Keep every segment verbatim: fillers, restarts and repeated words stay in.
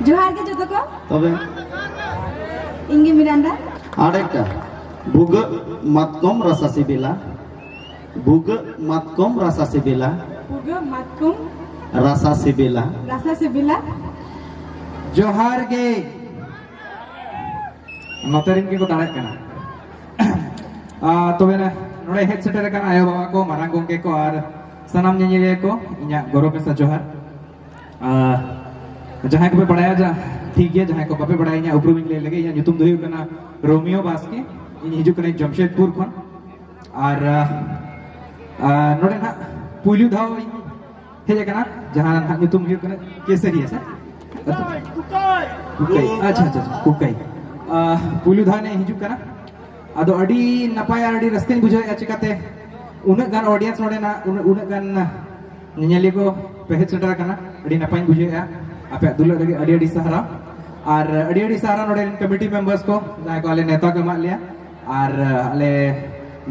ᱡᱚᱦᱟᱨ ᱜᱮ ᱡᱚᱛᱚ ᱠᱚ᱾ ᱛᱚᱵᱮ ᱤᱧ ᱜᱮ ᱢᱤᱨᱟᱱᱰᱟ᱾ ᱟᱨ ᱮᱠᱴᱟ, ᱵᱷᱩᱜᱟᱹᱜ ᱢᱟᱛᱠᱚᱢ ᱨᱟᱥᱟ ᱥᱤᱵᱤᱞᱟ, ᱵᱷᱩᱜᱟᱹᱜ ᱢᱟᱛᱠᱚᱢ ᱨᱟᱥᱟ ᱥᱤᱵᱤᱞᱟ, ᱵᱷᱩᱜᱟᱹᱜ ᱢᱟᱛᱠᱚᱢ ᱨᱟᱥᱟ ᱥᱤᱵᱤᱞᱟ᱾ ᱨᱟᱥᱟ ᱥᱤᱵᱤᱞᱟ᱾ ᱡᱚᱦᱟᱨ ᱜᱮ᱾ ᱱᱚᱛᱮ ᱨᱮᱱ ᱜᱮᱠᱚ ᱫᱟᱬᱟᱜ ᱠᱟᱱᱟ᱾ ᱟᱨ ᱛᱚᱵᱮ ᱱᱟ-, ᱱᱚᱰᱮ ᱦᱮᱡ ᱥᱮᱴᱮᱨ ᱟᱠᱟᱱ ᱟᱭᱳ ᱵᱟᱵᱟ ᱠᱚ, ᱢᱟᱨᱟᱝ ᱜᱚᱢᱠᱮ ᱠᱚ ᱟᱨ ᱥᱟᱱᱟᱢ ᱧᱮᱧᱮᱞᱤᱭᱟᱹ ᱠᱚ, ᱤᱧᱟᱹᱜ ᱜᱚᱨᱚᱵᱽ ᱢᱮᱥᱟ ᱡᱚᱦᱟᱨ᱾ ᱟᱨ ᱡᱟᱦᱟᱸᱭ ᱠᱚᱯᱮ ᱵᱟᱲᱟᱭᱟ, ᱡᱟ, ᱴᱷᱤᱠ ᱜᱮᱭᱟ᱾ ᱡᱟᱦᱟᱸᱭ ᱠᱚ ᱵᱟᱯᱮ ᱵᱟᱲᱟᱭᱟ, ᱤᱧᱟᱹᱜ ᱩᱯᱨᱩᱢ ᱤᱧ ᱞᱟᱹᱭ ᱞᱮᱜᱮ᱾ ᱤᱧᱟᱹᱜ ᱧᱩᱛᱩᱢ ᱫᱚ ᱦᱩᱭᱩᱜ ᱠᱟᱱᱟ ᱨᱳᱢᱤᱭᱳ ᱵᱟᱥᱠᱮ᱾ ᱤᱧ ᱦᱤᱡᱩᱜ ᱠᱟᱹᱱᱟᱹᱧ ᱡᱟᱢᱥᱮᱫᱽᱯᱩᱨ ᱠᱷᱚᱱ᱾ ᱟᱨ, ᱟᱨ ᱱᱚᱰᱮ ᱱᱟᱦᱟᱜ ᱯᱩᱭᱞᱩ ᱫᱷᱟᱣ ᱤᱧ ᱦᱮᱡ ᱟᱠᱟᱱᱟ, ᱡᱟᱦᱟᱸ ᱱᱟᱦᱟᱜ ᱧᱩᱛᱩᱢ ᱦᱩᱭᱩᱜ ᱠᱟᱱᱟ ᱠᱮᱥᱟᱨᱤᱭᱟ ᱥᱮ? ᱠᱩᱠᱟᱹᱭ᱾ ᱟᱪᱪᱷᱟ, ᱟᱪᱪᱷᱟ, ᱟᱪᱪᱷᱟ, ᱠᱩᱠᱟᱹᱭ᱾ ᱟᱨ ᱯᱩᱭᱞᱩ ᱫᱷᱟᱣ ᱤᱧ ᱦᱤᱡᱩᱜ ᱠᱟᱱᱟ᱾ ᱟᱫᱚ ᱟᱹᱰᱤ ᱱᱟᱯᱟᱭ ᱟᱨ ᱟᱹᱰᱤ ᱨᱟᱹᱥᱠᱟᱹᱧ ᱵᱩᱡᱷᱟᱹᱣᱮᱫᱼᱟ, ᱪᱤᱠᱟᱛᱮ ᱩᱱᱟᱹᱜ ᱜᱟᱱ audience ᱱᱚᱰᱮᱱᱟᱜ, ᱩᱱᱟᱹᱜ, ᱩᱱᱟᱹᱜ ᱜᱟᱱ ᱧᱮᱧᱮᱞᱤᱭᱟᱹ ᱠᱚ ᱯᱮ ᱦᱮᱡ ᱥᱮᱴᱮᱨ ᱟᱠᱟᱱᱟ᱾ ᱟᱹᱰᱤ ᱱᱟᱯᱟᱭᱤᱧ ᱵᱩᱡᱷᱟᱹᱣᱮᱫᱼᱟ᱾ ᱟᱯᱮᱭᱟᱜ ᱫᱩᱞᱟᱹᱲ ᱞᱟᱹᱜᱤᱫ ᱟᱹᱰᱤ ᱟᱹᱰᱤ ᱥᱟᱨᱦᱟᱣ᱾ ᱟᱨ ᱟᱹᱰᱤ ᱟᱹᱰᱤ ᱥᱟᱨᱦᱟᱣ ᱱᱚᱰᱮ ᱨᱮᱱ committee members ᱠᱚ, ᱡᱟᱦᱟᱸᱭ ᱠᱚ ᱟᱞᱮ ᱱᱮᱣᱛᱟ ᱠᱚ ᱮᱢᱟᱜ ᱞᱮᱭᱟ ᱟᱨ ᱟᱞᱮ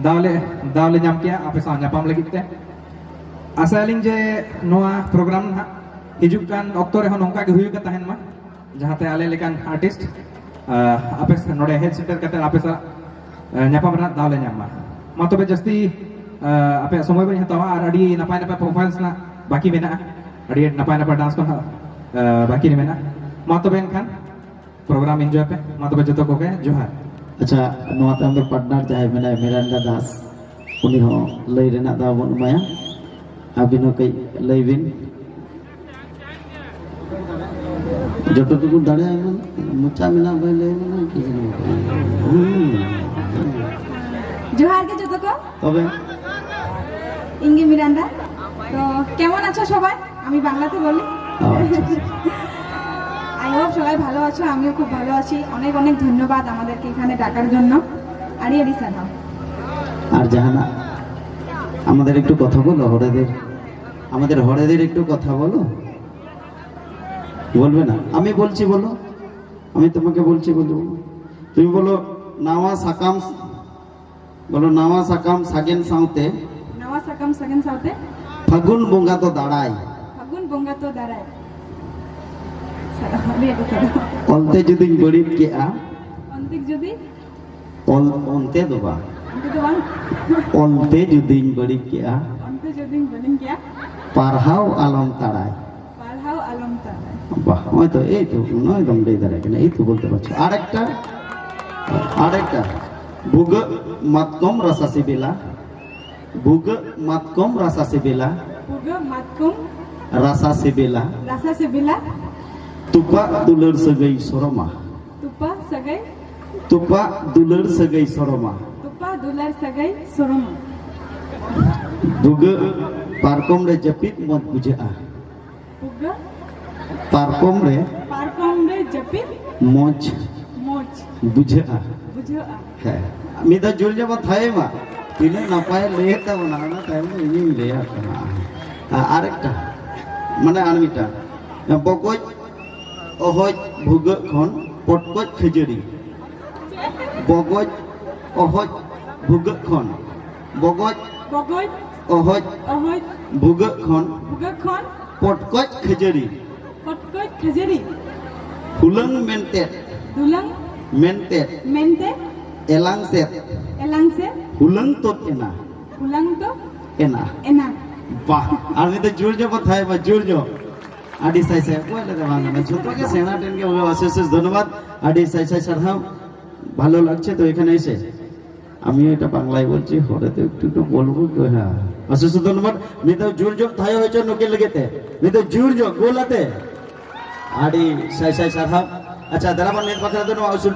ᱫᱟᱣ ᱞᱮ, ᱫᱟᱣ ᱞᱮ ᱧᱟᱢ ᱠᱮᱜᱼᱟ ᱟᱯᱮ ᱥᱟᱶ ᱧᱟᱯᱟᱢ ᱞᱟᱹᱜᱤᱫ ᱛᱮ᱾ ᱟᱥᱟᱭᱟᱞᱤᱧ ᱡᱮ ᱱᱚᱣᱟ program ᱱᱟᱦᱟᱜ ᱦᱤᱡᱩᱜ ᱠᱟᱱ ᱚᱠᱛᱚ ᱨᱮᱦᱚᱸ ᱱᱚᱝᱠᱟ ᱜᱮ ᱦᱩᱭᱩᱜ ᱠᱟᱱ ᱛᱟᱦᱮᱱ ᱢᱟ, ᱡᱟᱦᱟᱸᱛᱮ ᱟᱞᱮ ᱞᱮᱠᱟᱱ artist, ᱟᱸ, ᱟᱯᱮ ᱥᱟ-, ᱱᱚᱰᱮ ᱦᱮᱡ ᱥᱮᱴᱮᱨ ᱠᱟᱛᱮ ᱟᱯᱮ ᱥᱟᱞᱟᱜ, ᱟᱸ, ᱧᱟᱯᱟᱢ ᱨᱮᱱᱟᱜ ᱫᱟᱣ ᱞᱮ ᱧᱟᱢ ᱢᱟ᱾ ᱢᱟ ᱛᱚᱵᱮ ᱡᱟᱹᱥᱛᱤ, ᱟᱸ, ᱟᱯᱮᱭᱟᱜ ᱥᱚᱢᱚᱭ ᱵᱟᱹᱧ ᱦᱟᱛᱟᱣᱟ ᱟᱨ ᱟᱹᱰᱤ ᱱᱟᱯᱟᱭ ᱱᱟᱯᱟᱭ performance ᱨᱮᱱᱟᱜ ᱵᱟᱹᱠᱤ ᱢᱮᱱᱟᱜᱼᱟ, ᱟᱹᱰᱤ ᱱᱟᱯᱟᱭ ᱱᱟᱯᱟᱭ dance ᱠᱚ ᱱᱟᱦᱟᱜ, ᱟᱸ, ᱵᱟᱹᱠᱤ ᱨᱮ ᱢᱮᱱᱟᱜᱼᱟ᱾ ᱢᱟ ᱛᱚᱵᱮ ᱮᱱᱠᱷᱟᱱ program enjoy ᱯᱮ᱾ ᱢᱟ ᱛᱚᱵᱮ ᱡᱚᱛᱚ ᱠᱚᱜᱮ ᱡᱚᱦᱟᱨ᱾ ᱟᱪᱪᱷᱟ, ᱱᱚᱣᱟ ᱛᱟᱭᱚᱢ ᱫᱚ partner ᱡᱟᱦᱟᱸᱭ ᱢᱮᱱᱟᱭᱟ, ᱢᱤᱨᱟᱱᱰᱟ ᱫᱟᱥ, ᱩᱱᱤ ᱦᱚᱸ ᱞᱟᱹᱭ ᱨᱮᱱᱟᱜ ᱫᱟᱣ ᱵᱚᱱ ᱮᱢᱟᱭᱟ᱾ ᱟᱹᱵᱤᱱ ᱦᱚᱸ ᱠᱟᱹᱡ ᱞᱟᱹᱭ ᱵᱤᱱ᱾ ᱡᱚᱛᱚ ᱴᱩᱠᱩ ᱫᱟᱲᱮᱭᱟᱜ ᱵᱤᱱ, ᱢᱚᱪᱟ ᱢᱮᱱᱟᱜ ᱵᱤᱱ ᱞᱟᱹᱭ ᱵᱤᱱ, ᱠᱤ ᱦᱩᱸ᱾ ᱡᱚᱦᱟᱨ ᱜᱮ ᱡᱚᱛᱚ ᱠᱚ᱾ তবে ইঙ্গি মিরান্ডা। তো কেমন আছো সবাই? আমি বাংলাতে বলি। আচ্ছা, আচ্ছা। আই হোপ সবাই ভালো আছো, আমিও খুব ভালো আছি। অনেক অনেক ধন্যবাদ আমাদেরকে এখানে ডাকার জন্য। আড়ি আড়ি সালাম। আর জাহানা, আমাদের একটু কথা বলো, হরেদের, আমাদের হরেদের একটু কথা বলো। বলবে না? আমি বলছি, বলো। আমি তোমাকে বলছি, বলবো। তুমি বলো, নাওয়া সাকাম, বলো, নাওয়া সাকাম সাগেন সাউতে। ᱱᱟᱣᱟ ᱥᱟᱠᱟᱢ ᱥᱟᱜᱮᱱ ᱥᱟᱶᱛᱮ᱾ ᱯᱷᱟᱹᱜᱩᱱ ᱵᱚᱸᱜᱟ ᱫᱚ ᱫᱟᱲᱟᱭ᱾ ᱯᱷᱟᱹᱜᱩᱱ ᱵᱚᱸᱜᱟ ᱫᱚ ᱫᱟᱨᱟᱭ᱾ ᱚᱞᱛᱮ ᱡᱩᱫᱤᱧ ᱵᱟᱹᱲᱤᱡ ᱠᱮᱜᱼᱟ᱾ ᱚᱱᱛᱮ ᱡᱩᱫᱤ? ᱚᱞ, ᱚᱱᱛᱮ ᱫᱚ ᱵᱟᱝ᱾ ᱚᱱᱛᱮ ᱫᱚ ᱵᱟᱝ᱾ ᱚᱞᱛᱮ ᱡᱩᱫᱤᱧ ᱵᱟᱹᱲᱤᱡ ᱠᱮᱜᱼᱟ᱾ ᱚᱱᱛᱮ ᱡᱩᱫᱤᱧ ᱵᱟᱹᱲᱤᱡ ᱠᱮᱜᱼᱟ᱾ ᱯᱟᱲᱦᱟᱣ ᱟᱞᱚᱢ ᱛᱟᱲᱟᱭ᱾ ᱯᱟᱲᱦᱟᱣ ᱟᱞᱚᱢ ᱛᱟᱲᱟᱭ᱾ ᱵᱟᱦ, ᱱᱚᱜᱼᱚᱭ ᱛᱚ, ᱮᱭ ᱛᱚ, ᱱᱚᱜᱼᱚᱭ ᱫᱚᱢ ᱞᱟᱹᱭ ᱫᱟᱲᱮᱭᱟᱜ ᱠᱟᱱᱟ, ᱮᱭ ᱛᱚ ᱵᱚᱞᱛᱮ ᱯᱟᱨᱪᱷᱟ᱾ ᱟᱨ ᱮᱠᱴᱟ, ᱟᱨ ᱮᱠᱴᱟ, ᱵᱷᱩᱜᱟᱹᱜ ᱢᱟᱛᱠᱚᱢ ᱨᱟᱥᱟ ᱥᱤᱵᱤᱞᱟ᱾ ᱵᱷᱩᱜᱟᱹᱜ ᱢᱟᱛᱠᱚᱢ ᱨᱟᱥᱟ ᱥᱤᱵᱤᱞᱟ᱾ ᱵᱷᱩᱜᱟᱹᱜ ᱢᱟᱛᱠᱚᱢ ᱨᱟᱥᱟ ᱥᱤᱵᱤᱞᱟ᱾ ᱨᱟᱥᱟ ᱥᱤᱵᱤᱞᱟ᱾ ᱛᱩᱯᱟᱜ ᱫᱩᱞᱟᱹᱲ ᱥᱟᱹᱜᱟᱹᱭ ᱥᱚᱨᱚᱢᱟ᱾ ᱛᱩᱯᱟ ᱥᱟᱹᱜᱟᱹᱭ᱾ ᱛᱩᱯᱟᱜ ᱫᱩᱞᱟᱹᱲ ᱥᱟᱹᱜᱟᱹᱭ ᱥᱚᱨᱚᱢᱟ᱾ ᱛᱩᱯᱟ ᱫᱩᱞᱟᱹᱲ ᱥᱟᱹᱜᱟᱹᱭ ᱥᱚᱨᱚᱢᱟ᱾ ᱵᱷᱩᱜᱟᱹᱜ ᱯᱟᱨᱠᱚᱢ ᱨᱮ ᱡᱟᱹᱯᱤᱫ ᱢᱚᱡᱽ ᱵᱩᱡᱷᱟᱹᱜᱼᱟ᱾ ᱵᱷᱩᱜᱟᱹᱜ ᱯᱟᱨᱠᱚᱢ ᱨᱮ ᱯᱟᱨᱠᱚᱢ ᱨᱮ ᱡᱟᱹᱯᱤᱫ ᱢᱚᱡᱽ ᱢᱚᱡᱽ ᱵᱩᱡᱷᱟᱹᱜᱼᱟ᱾ ᱵᱩᱡᱷᱟᱹᱜᱼᱟ᱾ ᱦᱮᱸ, ᱢᱤᱫ ᱫᱷᱟᱣ ᱡᱳᱨ ᱧᱚᱜ ᱵᱚᱱ ᱛᱷᱟᱭᱚ ᱢᱟ᱾ ᱛᱤᱱᱟᱹᱜ ᱱᱟᱯᱟᱭᱮ ᱞᱟᱹᱭᱮᱫ ᱛᱟᱵᱚᱱᱟ, ᱚᱱᱟ ᱛᱟᱭᱚᱢ ᱫᱚ ᱤᱧᱤᱧ ᱞᱟᱹᱭᱟ ᱠᱟᱱᱟ᱾ ᱟ-, ᱟᱨᱮᱠᱴᱟ, ᱢᱟᱱᱮ ᱟᱨ ᱢᱤᱫᱴᱟᱝ, ᱵᱚᱜᱚᱡ ᱚᱦᱚᱡ ᱵᱷᱩᱜᱟᱹᱜ ᱠᱷᱚᱱ ᱯᱚᱴᱠᱚᱡ ᱠᱷᱟᱹᱡᱟᱹᱲᱤ᱾ ᱵᱚᱜᱚᱡ ᱚᱦᱚᱡ ᱵᱷᱩᱜᱟᱹᱜ ᱠᱷᱚᱱ, ᱵᱚᱜᱚᱡ ᱵᱚᱜᱚᱡ ᱚᱦᱚᱡ ᱚᱦᱚᱡ ᱵᱷᱩᱜᱟᱹᱜ ᱠᱷᱚᱱ ᱵᱷᱩᱜᱟᱹᱜ ᱠᱷᱚᱱ ᱯᱚᱴᱠᱚᱡ ᱠᱷᱟᱹᱡᱟᱹᱲᱤ᱾ ᱯᱚᱴᱠᱚᱡ ᱠᱷᱟᱹᱡᱟᱹᱲᱤ᱾ ᱦᱩᱞᱟᱹᱝ ᱢᱮᱱᱛᱮ᱾ ᱦᱩᱞᱟᱹᱝ ᱢᱮᱱᱛᱮ᱾ ᱢᱮᱱᱛᱮ᱾ ᱮᱞᱟᱝ ᱥᱮᱫ᱾ ᱮᱞᱟᱝ ᱥᱮᱫ᱾ ᱦᱩᱞᱟᱹᱝ ᱛᱚᱫ ᱮᱱᱟ᱾ ᱦᱩᱞᱟᱝ ᱛᱚᱫ ᱮᱱᱟ᱾ ᱮᱱᱟ᱾ ᱵᱟᱦ, ᱟᱨ ᱢᱤᱫ ᱫᱚ ᱡᱳᱨ ᱧᱚᱜ ᱵᱚᱱ ᱛᱷᱟᱭᱚ ᱢᱟ, ᱡᱳᱨ ᱧᱚᱜ᱾ ᱟᱹᱰᱤ ᱥᱟᱭ ᱥᱟᱭ, ᱚᱠᱚᱭ ᱞᱟᱹᱭᱫᱟ ᱵᱟᱝ ᱠᱟᱱᱟ? ᱡᱷᱚᱛᱚ ᱜᱮ ᱥᱮᱬᱟ ᱴᱷᱮᱱ ᱜᱮ ᱦᱩᱭᱩᱜᱼᱟ᱾ ᱚᱥᱮᱥ ᱚᱥᱮᱥ ᱫᱷᱚᱱᱭᱚᱵᱟᱫ, ᱟᱹᱰᱤ ᱥᱟᱭ ᱥᱟᱭ ᱥᱟᱨᱦᱟᱣ᱾ ভালো লাগছে তো এখানে এসে? আমি এটা বাংলায় বলছি, হরেতে একটু একটু বলবো তো, হ্যাঁ। অশেষ ধন্যবাদ। ᱱᱤᱛᱚᱜ ᱡᱳᱨ ᱧᱚᱜ ᱛᱷᱟᱭᱚ ᱦᱚᱪᱚ ᱱᱩᱠᱤᱱ ᱞᱟᱹᱜᱤᱫ ᱛᱮ᱾ ᱱᱤᱛᱚᱜ ᱡᱳᱨ ᱧᱚᱜ ᱜᱳᱞ ᱟᱛᱮ᱾ ᱟᱹᱰᱤ ᱥᱟᱭ ᱥᱟᱭ ᱥᱟᱨᱦᱟᱣ᱾ ᱟᱪᱪᱷᱟ, ᱫᱮᱞᱟ ᱵᱚᱱ ᱱᱤᱛ ᱵᱟᱠᱷᱨᱟ ᱫᱚ ᱱᱚᱣᱟ ᱩᱥᱩᱞ